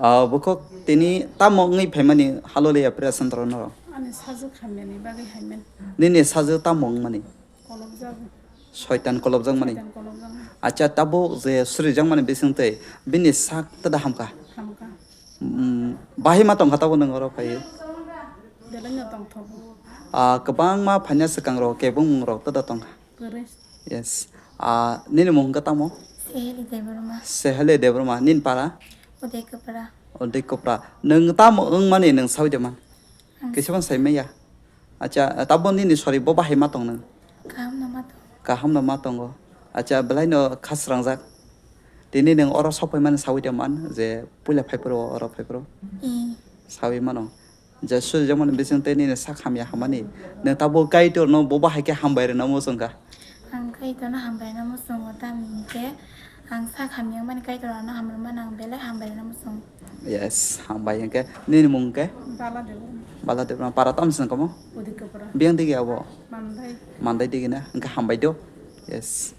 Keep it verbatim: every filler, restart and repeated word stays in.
Ah, bukhuk tini tamo wngwi phaimani Haloli Prayer Centre no? Ani sajwk hamyani bagwi haiman. Nini sajwk tamo wngmani? Kolobjago. Soitan kolobjakmani? Soitan kolobjakmani. Acha, tabuk je surijakmani bisingtwi bini sak tada hamkha? Hamkha. Mm, bahai ma tongkha tabuk nwng oro phaiwi? Belai no tongthogo. Ah, kwbangma phaina swkang rok kebengmung rok tada tongkha? Kwrwi. Yes. Ah, nini mung hwnkhe tamo? Seheli Debbarma. Seheli Debbarma. Nini para? Udaikopra. Udaikopra. Nwng tamo wngmani nwng sawi de man? Ang Kisa phano sai maya. Acha, tabo nini sori bo bahai ma tong nwng? Kaham no ma tong. Kaham no ma tongo. Acha, belai no khasrangjak. Tini nwng oro sok phaimani sawi de man je puila phaiphuru oro phaiphuru? Ee. Sawi mano. Je suri jemon bising tei nini sak hamya hamani. Nwng tabo Kaitor no bo bahai khe hambai rwna muchung kha. Ang Kaitor no hambai rwna muchungo tamni hinkhe ang sak hamya wngmani Kaitor ano hamrwmani ang belai hambai rwna muchungo. Yes, hambai hinkhe nini mung khe? Bala Debbarma. Bala Debbarma. Para tamo sini komo? Udaikopra. Biyang digi abo? Mandai. Mandai digi na? Hinkhe hambai do. Yes.